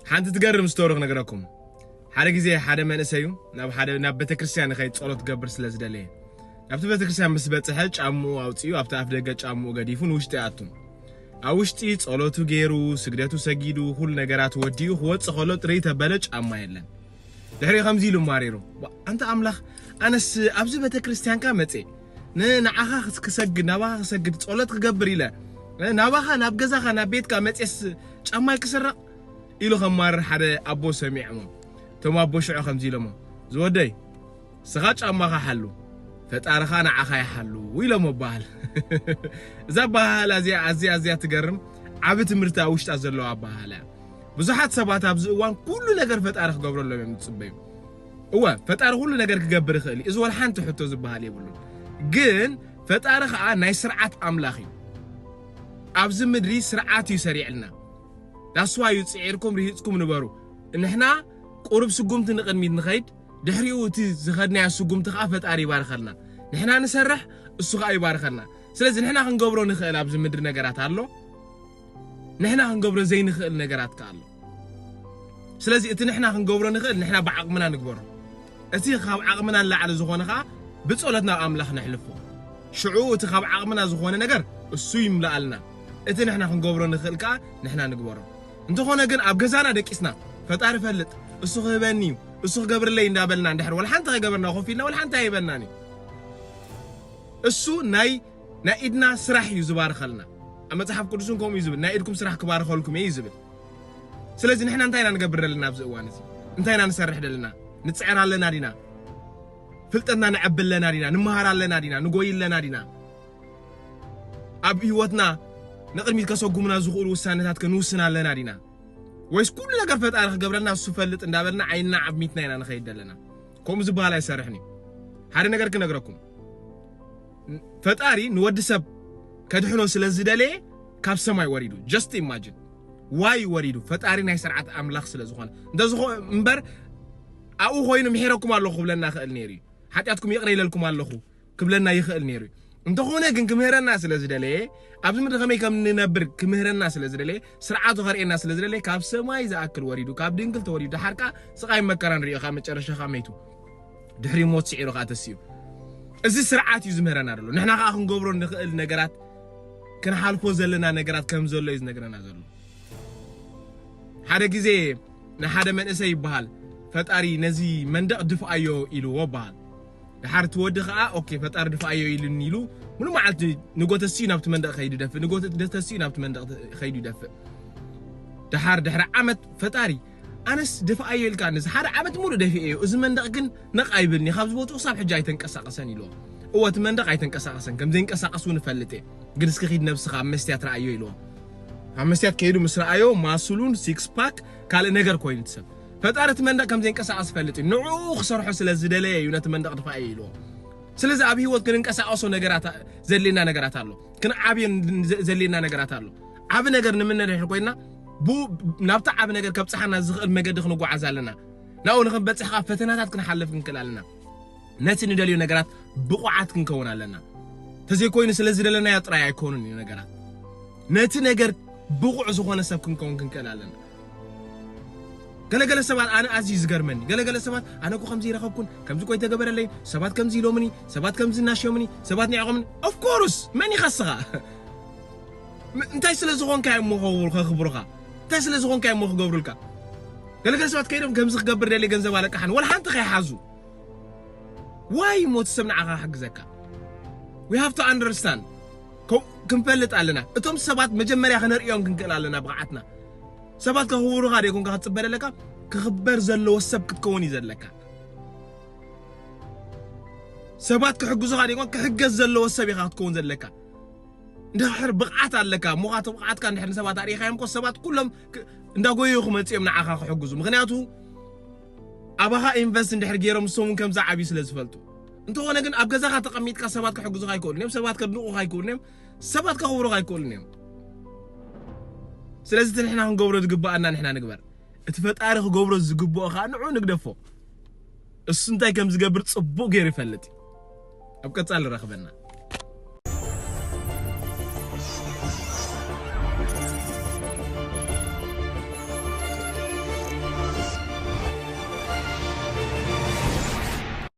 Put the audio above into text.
ሓንቲ ትገርም ስቶሪ ክነግረኩም። ሓደ ግዜ ሓደ መንእሰይ እዩ ናብ ሓደ ናብ ቤተክርስትያን ንኸይድ ጸሎት ክገብር ስለ ዝደለየ፣ ናብቲ ቤተክርስትያን ምስ በጽሐ ጫምኡ ኣውጺኡ ኣብቲ ኣፍ ደገ ጫምኡ ገዲፉ ንውሽጢ ኣቱ። ኣብ ውሽጢ ጸሎቱ ገይሩ፣ ስግደቱ ሰጊዱ፣ ኩሉ ነገራት ወዲኡ ክወጽእ ከሎ ጥርይ ተበለ፣ ጫማ የለን። ድሕሪኡ ከምዚ ኢሉ ማሪሩ፣ "ኣንታ ኣምላኽ፣ ኣነስ ኣብዚ ቤተክርስትያንካ መጼ ንዓኻ ክሰግድ፣ ናባኻ ክሰግድ ጸሎት ክገብር ኢለ ናባኻ ናብ ገዛኻ ናብ ቤትካ መጼስ ጫማይ ክስረቕ?" ኢሉ ከማርር ሓደ ኣቦ ሰሚዖሞ። እቶም ኣቦ ሽዑ ከምዚ ኢሎሞ፣ "ዝወደይ፣ ስኻ ጫማኻ ሓሉ፣ ፈጣርኻ ንዓኻ ይሓሉ" ኢሎሞ በሃል። እዛ ኣበሃህላ እዚኣ ኣዝያ ኣዝያ ትገርም፣ ዓቢ ትምህርቲ ኣብ ውሽጣ ዘለዋ ኣበሃህላ እያ። ብዙሓት ሰባት ኣብዚ እዋን ኩሉ ነገር ፈጣሪ ክገብረሎም እዮም ዝጽበዩ። እወ፣ ፈጣሪ ኩሉ ነገር ክገብር ይኽእል እዩ። እዚ ወላ ሓንቲ ሕቶ ዝበሃል የብሉን። ግን ፈጣሪ ኸኣ ናይ ስርዓት ኣምላኽ እዩ። ኣብዚ ምድሪ ስርዓት እዩ ሰሪዕልና። ዳስዋ እዩ ጽዒርኩም ርሂጽኩም ንበሩ። ንሕና ቁሩብ ስጉምቲ ንቕድሚት ንኸይድ፣ ድሕሪኡ እቲ ዝኸድናዮ ስጉምቲ ኸኣ ፈጣሪ ይባርኸልና። ንሕና ንሰርሕ፣ እሱ ኸኣ ይባርኸልና። ስለዚ ንሕና ክንገብሮ ንኽእል ኣብዚ ምድሪ ነገራት ኣሎ። ንሕና ክንገብሮ ዘይንኽእል ነገራት ከኣ ኣሎ። ስለዚ እቲ ንሕና ክንገብሮ ንኽእል ንሕና ብዓቕምና ንግበሮ። እቲ ካብ ዓቕምና ንላዕሊ ዝኾነ ኸኣ ብጸሎት ናብ ኣምላኽ ነሕልፎ። ሽዑ እቲ ካብ ዓቕምና ዝኾነ ነገር እሱ ይምልኣልና። እቲ ንሕና ክንገብሮ ንኽእል ከኣ ንሕና ንግበሮ። እንተኾነ ግን ኣብ ገዛና ደቂስና፣ "ፈጣሪ ፈልጥ፣ እሱ ክህበኒ እዩ፣ እሱ ክገብርለይ" እንዳበልና እንድሕር ወላ ሓንቲ ከይገበርና ኮፍ ኢልና ወላ ሓንቲ ኣይበናን እዩ። እሱ ናይ ናይ ኢድና ስራሕ እዩ ዝባርኸልና። ኣብ መጽሓፍ ቅዱስን ከምኡ እዩ ዝብል፣ "ናይ ኢድኩም ስራሕ ክባርኸልኩም እየ" እዩ ዝብል። ስለዚ ንሕና እንታይ ኢና ንገብር ዘለና ኣብዚ እዋን እዚ? እንታይ ኢና ንሰርሕ ዘለና? ንጽዕር ኣለና ዲና? ፍልጠትና ነዕቢ ኣለና ዲና? ንምሃር ኣለና ዲና? ንጎይ ኣለና ዲና? ኣብ ህይወትና ንቕድሚት ከሰጉሙና ዝኽእሉ ውሳነታት ከ ንውስን ኣለና ዲና? ወይስ ኩሉ ነገር ፈጣሪ ክገብረልና እሱ ፈልጥ እንዳበልና ዓይንና ዓሚትና ኢና ንኸይድ ዘለና? ከምኡ ዝበሃል ኣይሰርሕን እዩ። ሓደ ነገር ክነግረኩም። ፈጣሪ ንወዲ ሰብ ከድሕኖ ስለ ዝደለየ ካብ ሰማይ ወሪዱ። Just imagine። ዋይ ወሪዱ? ፈጣሪ ናይ ስርዓት ኣምላኽ ስለ ዝኾነ። እንተዝኾ-፣ እምበር ኣብኡ ኮይኑ ምሒረኩም ኣለኹ ክብለና ክእል ነይሩ እዩ። ሓጢኣትኩም ይቕረ ኢለልኩም ኣለኹ ክብለና ይኽእል ነይሩ እዩ። እንተኾነ ግን ክምህረና ስለ ዝደለየ፣ ኣብዚ ምድሪ ከመይ ከም ንነብር ክምህረና ስለ ዝደለየ፣ ስርዓቱ ከርእየና ስለ ዝደለየ፣ ካብ ሰማይ ዝኣክል ወሪዱ፣ ካብ ድንግል ተወሊዱ፣ ደሓር ከኣ ስቓይ መከራ ንሪኦ፣ ካብ መጨረሻ ከኣ መይቱ። ድሕሪ ሞት ስዒሩ ከኣ ተሲኡ። እዚ ስርዓት እዩ ዝምህረና ዘሎ። ንሕና ከኣ ክንገብሮ ንኽእል ነገራት፣ ክንሓልፎ ዘለና ነገራት ከም ዘሎ እዩ ዝነግረና ዘሎ። ሓደ ግዜ ንሓደ መንእሰይ ይበሃል፣ ፈጣሪ ነዚ መንደቕ ድፍኣዮ ኢልዎ በሃል። ደሓር እቲ ወዲ ከኣ፣ "ኦኬ፣ ፈጣሪ ድፍኣዮ ኢሉኒ" ኢሉ፣ ሙሉ መዓልቲ ንጎ ተሲኡ ናብቲ መንደቕ ከይዱ ይደፍእ፣ ንጎ ተሲኡ ናብቲ መንደቕ ከይዱ ይደፍእ። ደሓር ድሕሪ ዓመት፣ "ፈጣሪ፣ ኣነስ ድፍኣዮ ኢልካኒ፣ እዚ ሓደ ዓመት ሙሉ ደፊኤዮ፣ እዚ መንደቕ ግን ነቕ ኣይብልኒ፣ ካብዚ ቦትኡ ክሳብ ሕጂ ኣይተንቀሳቐሰን" ኢልዎ። እወ፣ እቲ መንደቕ ኣይተንቀሳቐሰን፣ ከም ዘይንቀሳቐስ እውን እፈልጥ እየ። ግን እስኪ ኪድ ነብስኻ ኣብ መስትያት ረኣዮ ኢልዎ። ኣብ መስትያት ከይዱ ምስ ረኣዮ፣ ማስሉን ሲክስ ፓክ ካልእ ነገር ኮይኑ እቲ ሰብ። ፈጣሪ እቲ መንደቕ ከም ዘይንቀሳቐስ ይፈልጥ እዩ። ንዕኡ ክሰርሖ ስለ ዝደለየ እዩ ነቲ መንደቕ ድፋኣዮ ኢልዎ። ስለዚ ኣብ ህይወት ክንንቀሳቐሶ ነገራት፣ ዘድልየና ነገራት ኣሎ። ክንዓብዮ ዘ-፣ ዘድልየና ነገራት ኣሎ። ዓቢ ነገር ንምነ ድሕር ኮይና፣ ብኡ፣ ናብቲ ዓቢ ነገር ከብጽሓና ዝኽእል መገዲ ክንጓዓዝ ኣለና። ናብኡ ንኽንበጽሕ ከኣ ፈተናታት ክንሓልፍ ክንክእል ኣለና። ነቲ ንደልዮ ነገራት ብቑዓት ክንከውን ኣለና። ተዘይኮይኑ ስለ ዝደለናዮ ጥራይ ኣይኮኑን እዩ ነገራት። ነቲ ነገር ብቑዕ ዝኾነ ሰብ ክንከውን ክንክእል ኣለና። ገለገለ ሰባት፣ ኣነ ኣዝዩ ዝገርመኒ፣ ገለገለ ሰባት፣ "ኣነ እኮ ከምዚ ይረኸብኩን፣ ከምዚ እኮ ይተገበረለይ፣ ሰባት ከምዚ ኢሎምኒ፣ ሰባት ከምዚ እናሸሙኒ፣ ሰባት ኒዕቆምኒ." Of course፣ መን ኢኻ እስኻ? ም-፣ እንታይ ስለ ዝኾንካ እዮም እሞ ከኽብሩ-፣ ከኽብሩኻ? እንታይ ስለ ዝኾንካ እዮም እሞ ክገብሩልካ? ገለገለ ሰባት ከይዶም ከምዚ ክገብር ደልየ ገንዘብ ኣለቃሓን፣ ወላ ሓንቲ ከይሓዙ። ዋይ ሞት ሰብ ንዓኻ ክሕግዘካ? We have to understand። ከ-፣ ክንፈልጥ ኣለና። እቶም ሰባት መጀመርያ ከነርእዮም ክንክእል ኣለና ብቕዓትና። ሰባት ከኽብሩኻ ደይኮንካ ክትጽበ ዘለካ፣ ክኽበር ዘለዎ ሰብ ክትከውን እዩ ዘለካ። ሰባት ክሕግዙኻ ደይኮን፣ ክሕገዝ ዘለዎ ሰብ ኢኻ ክትከውን ዘለካ። እንድሕር ብቕዓት ኣለካ፣ እሞ ኻቶ ብቕዓትካ እንድሕር ንሰባት ኣርእኻዮም እኮ፣ ሰባት ኩሎም ክ-፣ እንዳጎየዩ ክመጽኡ እዮም ንዓኻ ክሕግዙ። ምኽንያቱ፣ ኣባኻ ኢንቨስት እንድሕር ገይሮም፣ ንሶም እውን ከምዛ ዓብዩ ስለ ዝፈልጡ። እንተኾነ ግን፣ ኣብ ገዛኻ ተቐሚጥካ ሰባት ክሕግዙኻ ኣይክእሉን እዮም፣ ሰባት ከድንቑኻ ኣይክእሉን እዮም፣ ሰባት ከኽብሩኻ ኣይክእሉን እዮም። ስለዚ፣ እቲ ንሕና ክንገብሮ ዝግብኣና ንሕና ንግበር። እቲ ፈጣሪ ክገብሮ ዝግብኦ ኸኣ ንዑ ንግደፎ። እሱ እንታይ ከም ዝገብር ጽቡቕ ገይሩ ይፈልጥ እዩ። ኣብ ቀጻሊ ንረኽበና።